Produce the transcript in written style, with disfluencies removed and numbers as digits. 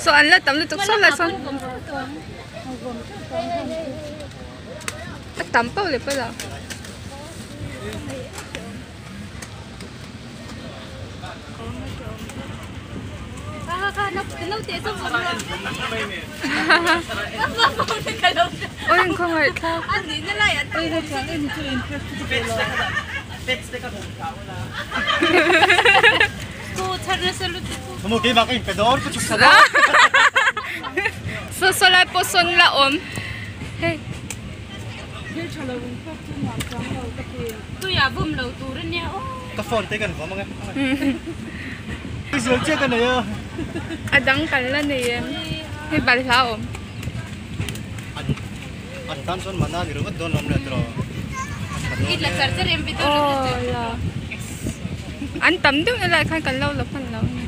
Saw an la tam lutuk saw lai sawn a tam pauh leh pawh lo. Oi an khawngaih thlak. Saw saw lai pawh sawn la awm hei. A dang kan la nei em hei balhla awm. An tam deuh na lai khan kan lo la hman lo a ni.